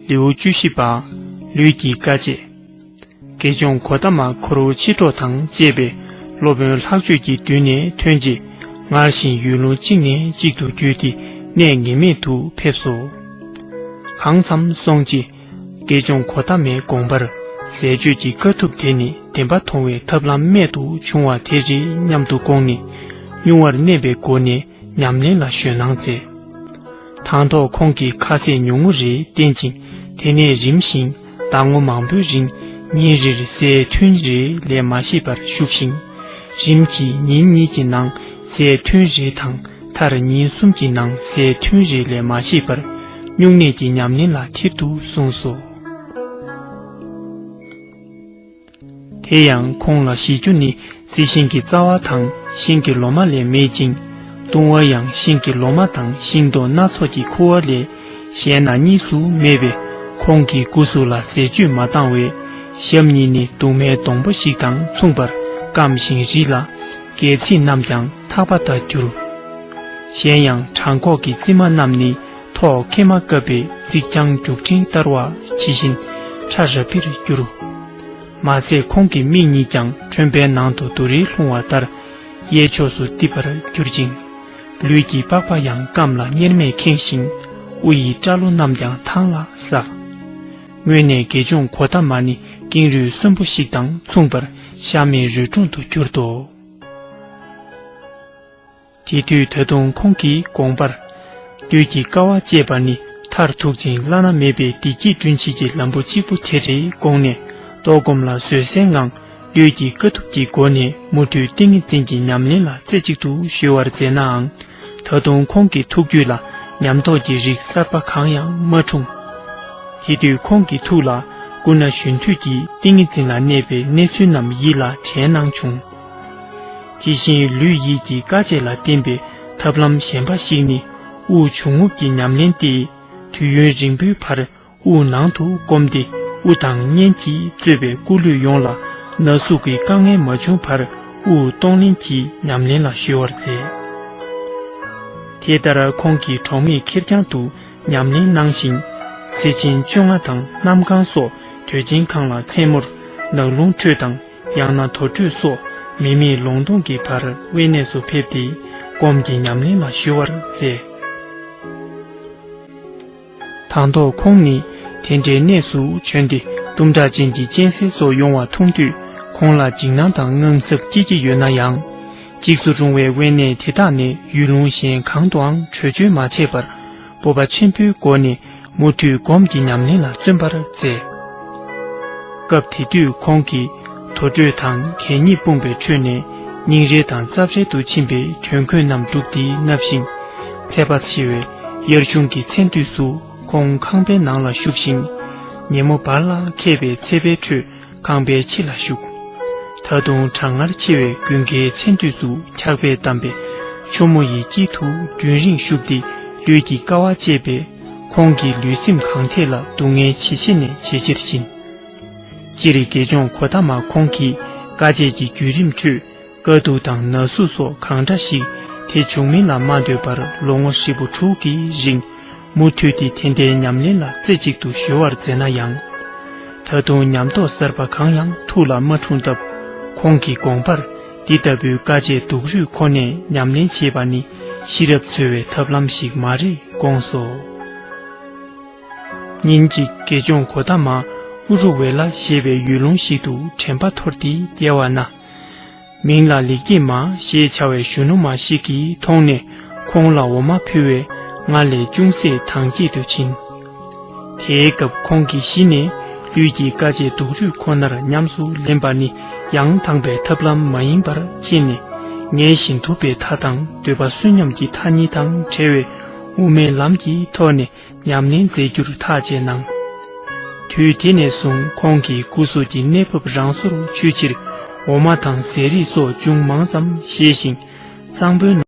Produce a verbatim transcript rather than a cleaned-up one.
ལེའུ་བཅུ་བཞི་པ། ལུས་ཀྱི་དཀའ་སྤྱད། དགེ་སྦྱོང་གོ་ཏ་མ་ཁོ་རའི་མཆེད་གྲོགས་དང་བཅས་པའི་སློབ་དཔོན་ལྷག་སྤྱོད་ཀྱི་མདུན་ནས་ཐོན་རྗེས། སྔར་བཞིན་ཡུལ་ལུང་གཅིག་ནས་གཅིག་ཏུ་བརྒྱུད་དེ་གནས་ངེས་མེད་དུ་ཕེབས་སོ། གང་འཚམ་སོང་རྗེས། དགེ་སྦྱོང་གོ་ཏ་མའི་དགོངས་པར་ཟས་སྤྱོད་ཀྱི་དཀའ་ཐུབ་དེ་ནི་བདེན་པ་མཐོང་བའི་ཐབས་ལམ་རྨད་དུ་བྱུང་བ་དེ་རེད་སྙམ་དུ་དགོངས་ནས། སྨྱུང་བར་གནས་པའི་སྒོ་ནས་ཉམས་ལེན་ལ་ཞུད་སྣང་མཛད། དང་ཐོག་ཁོང་གིས་ཁ་ཟས་ཉུང་ངུ་རེ་བསྟེན་ཅིང་། དེ་ནས་རིམ་བཞིན་ཟླ་ངོ་མང་པོའི་རིང་ཉིན་རེར་ཟས་ཐུན་རེ་ལས་མ་བཞེས་པར་བཞུགས་ཤིང་། རིམ་གྱིས་ཉིན་གཉིས་ཀྱི་ནང་ཟས་ཐུན་རེ་དང་། མཐར་ཉིན་གསུམ་གྱི་ནང་ཟས་ཐུན་རེ་ལས་མ་བཞེས་པར་སྨྱུང་གནས་ཀྱི་ཉམས་ལེན་ལ་ཐེབས་ཏུ་སོང་སོ། དེ་ཡང་ཁོང་ལ་བཞེས་རྒྱུ་ནི་རྩི་ཤིང་གི་རྩ་བ་དང་ཤིང་གི་ལོ་མ་ལས་མེད་ཅིང་། བཏུང་བ་ཡང་ཤིང་གི་ལོ་མ་དང་ཤིང་ཏོག་སྣ་ཚོགས་ཀྱི་ཁུ་བ་ལས་གཞན་ན་གཉིས་སུ་མེད་པས། ཁོང་གི་སྐུ་གཟུགས་ལ་ཟས་བཅུད་མ་བཏང་བས། ཞབས་གཉིས་ནི་གདུང་མའི་སྡོང་པོ་ཞིག་དང་མཚུངས་པར་སྐམ་ཞིང་རིད་ལ། སྒལ་ཚིགས་རྣམས་ཀྱང་ཐག་པ་ལྟར་འགྱུར། གཞན་ཡང་བྲང་ཁོག་གི་རྩིབ་མ་རྣམས་ནི་ཐོག་ཁེབས་མ་བཀབ་པའི་རྩིག་གྱང་རྒྱུག་ཕྲན་ལྟར་བ་ཇི་བཞིན་ཕྲ་རབ་སྦིར་འགྱུར། མ་ཟད་ཁོང་གི་མིག་གཉིས་ཀྱང་ཁྲོན་པའི་ནང་དུ་དུ་རེ་ལྷུང་བ་ལྟར་གཡས་ཕྱོགས་སུ་གཏིབས་པར་གྱུར་ཅིང་། ལུས་ཀྱི་པགས་པ་ཡང་སྐམ་ལ་གཉེར་མས་ཁེངས་ཤིང་། དབུ་ཡི་སྐྲ་ལོ་རྣམས་ཀྱང་ཐང་ལ་ཟགས། དངོས་གནས་དགེ་སྦྱོང་གོ་ཏ་མ་ནི་ཀེང་རུས་གསོན་པོ་ཞིག་དང་མཚུངས་པར་ཤ་མེད་རུས་གྲོང་དུ་གྱུར་ཏོ། དེ་དུས་ད་དུང་ཁོང་གི་དགོངས་པར། ལུས་ཀྱི་དཀའ་བ་སྤྱད་པ་ནི་མཐར་ཐུག་ཅིང་བླ་ན་མེད་པའི་བདེ་སྐྱིད་བསྐྲུན་བྱེད་ཀྱི་ལམ་བུ་གཅིག་པུ་དེ་རེད་དགོངས་ནས། ལྟོགས་སྐོམ་ལ་བཟོད་བསྲན་ངང་ལུས་ཀྱི་དཀའ་ཐུབ་ཀྱི་སྒོ་ནས་མུ་མཐུད་ཏིང་ངེ་འཛིན་གྱི་ཉམས་ལེན་ལ་རྩེ་གཅིག་ཏུ་གཞོལ་བར་མཛད་ནའང་། ད་དུང་ཁོང་གི་ཐུགས་རྒྱུད་ལ་ཉམས་རྟོགས་ཀྱི་རིགས་གསར་པ་གང་ཡང་མ་འཁྲུངས། དེ་དུས་ཁོང་གི་ཐུགས་ལ་སྐུ་ན་གཞོན་དུས་ཀྱི་ཏིང་ངེ་འཛིན་ལ་གནས་པའི་གནས་ཚུལ་རྣམས་ཡིད་ལ་དྲན་སྣང་བྱུང་། དེ་བཞིན་ལུས་ཡིད་ཀྱི་དཀའ་སྤྱད་ལ་བརྟེན་པའི་ཐབས་ལམ་གཞན་པ་ཞིག་ནི། དབུགས་འབྱུང་རྔུབ་ཀྱི་ཉམས་ལེན་ཏེ། དུས་ཡུན་རིང་པོའི་བར་དབུགས་ནང་དུ་བསྐུམས་ཏེ། དབུགས་དང་གཉེན་གྱིས་གཙོས་པའི་སྐུ་ལུས་ཡོངས་ལ་ན་ཟུག་གི་དཀའ་ངལ་མ་བྱུང་བར་དབུགས་གཏོང་ལེན་གྱི་ཉམས་ལེན་ལ་གཞོལ་བར་མཛད། དེ་ལྟར་ཁོང་གིས་གྲོགས་མེད་ཁེར་རྐྱང་དུ་ཉམས་ལེན་གནང་ཞིང་། ཚེ་ཆེན་བཅོ་ལྔ་དང་གནམ་གང་སོགས་དུས་ཆེན་ཁང་ལ་མཚན་མོར་ནགས་ལུང་ཁྲོད་དང་། ཡང་ན་དུར་ཁྲོད་སོགས་མི་མེད་ལུང་སྟོང་གི་བར་དབེན་གནས་སུ་ཕེབས་ཏེ་སྒོམ་གྱི་ཉམས་ལེན་ལ་གཞོལ་བར་མཛད། དང་ཐོག་ཁོང་ནི་དེ་འདྲའི་གནས་སུ་བྱོན་ཏེ་གཏུམ་དྲག་ཅན་གྱི་གཅན་གཟན་སོགས་ཡོང་བ་མཐོང་དུས་ཁོང་ལ་འཇིགས་སྣང་དང་དངངས་འཚབ་སྐྱེ་གི་ཡོད་ན་ཡང་། འཇིགས་སུ་རུང་བའི་དབེན་གནས་དེ་དག་ནས་ཡུལ་ལུང་གཞན་གང་དུའང་བྲོས་བྱོལ་མ་བྱས་པར་སྤོབས་པ་ཆེན་པོའི་སྒོ་ནས། མུ་མཐུད་སྒོམ་གྱི་ཉམས་ལེན་ལ་བརྩོན་པར་མཛད། སྐབས་དེ་དུས་ཁོང་གིས་དུར་ཁྲོད་དང་གད་སྙིགས་སྤུངས་པའི་ཁྲོད་ནས་སྙིང་རལ་དང་རྩབ་རལ་དུ་ཕྱིན་པའི་གྱོན་གོས་རྣམས་བསྒྲུབས་ཏེ་མནབས་ཤིང་། ཚེ་དཔག་ཆེ་བའི་དབྱར་གཞུང་གི་མཚན་དུས་སུ་ཁོང་ཁང་པའི་ནང་ལ་བཞུགས་ཤིང་། ཉིན་མོ་བར་ལ་ཁེབས་པའི་ཚད་པའི་ཁྲོད། ཁང་པའི་ཕྱི་ལ་བཞུགས། ད་དུང་གྲང་ངར་ཆེ་བའི་དགུན་ཁའི་མཚན་དུས་སུ་འཁྱག་པས་བསྡམས་པའི་ཆུ་མོ་ཡི་དཀྱིལ་དུ་རྒྱུན་རིང་བཞུགས་ཏེ་ལུས་ཀྱི་དཀའ་བ་སྤྱད་པས་ཁོང་གི་ལུས་སེམས་གང་ཐད་ལ་སྡུག་བསྔལ་ཇེ་ཆེ་ནས་ཇེ་ཆེར་ཕྱིན། སྤྱིར་དགེ་སྦྱོང་གོ་ཏ་མ་ཁོང་གིས་དཀའ་སྤྱད་ཀྱི་བརྒྱུད་རིམ་ཁྲོད། དཀའ་སྡུག་དང་ན་ཟུག་སོགས་གང་འདྲ་ཞིག་དེ་བྱུང་མིན་ལ་མ་ལྟོས་པར་ལོ་ངོ་ཧྲིལ་པོ་དྲུག་གི་རིང་མུ་མཐུད་དེ་དེ་འདྲའི་ཉམས་ལེན་ལ་རྩེ་གཅིག་ཏུ་གཞོལ་བར་མཛད་ན་ཡང་། ད་དུང་ཉམས་རྟོགས་གསར་པ་གང་ཡང་ཐུགས་ལ་མ་འཁྲུངས་སྟབས། ཁོང་གི་དགོངས་པར་འདི་ལྟ་བུའི་དཀའ་སྤྱད་སྡུག་རུས་ཁོ་ནས་ཉམས་ལེན་བྱེད་པ་ནི་ཤེས་རབ་འཚོལ་བའི་ཐབས་ལམ་ཞིག་མ་རེད་དགོངས་སོ། ཉིན་གཅིག་དགེ་སྦྱོང་གོ་ཏ་མ་ཨུ་རུ་ཝེ་ལ་ཞེས་པའི་ཡུལ་ལུང་ཞིག་ཏུ་དྲན་པ་འཐོར་ཏེ་བསྡད་པ་ན། མིང་ལ་ལེགས་སྐྱེས་མ་ཞེས་བྱ་བའི་གཞོན་ནུ་མ་ཞིག་གིས་མཐོང་ནས་ཁོང་ལ་འོ་མ་ཕུལ་བས་སྔར་ལས་ཅུང་ཟད་དྭངས་སྐྱིད་དུ་ཕྱིན། དེའི་སྐབས་ཁོང་གིས་གཞི་ནས་ལུས་ཀྱི་དཀའ་སྤྱད་སྡུག་རུས་ཁོ་ནར་ཉམས་སུ་ལེན་པ་ནི་ཡང་དག་པའི་ཐབས་ལམ་མ་ཡིན་པར་མཁྱེན་ནས། ངལ་ཞིང་དུབ་པའི་མཐའ་དང་འདོད་པ་བསོད་སྙོམས་ཀྱི་མཐའ་གཉིས་དང་བྲལ་བའི་དབུ་མའི་ལམ་གྱི་ཐོག་ནས། ཉམས་ལེན་མཛད་རྒྱུར་ཐག་བཅད་གནང་། དུས་དེ་ནས་བཟུང་ཁོང་གི་སྐུ་གཟུགས་ཀྱི་གནས་བབ་རང་སོར་ཆུད་ཕྱིར་འོ་མ་དང་ཟས་རིགས་སོགས་ཅུང་མང་ཙམ་བཞེས་ཤིང་། གཙང་པོའི་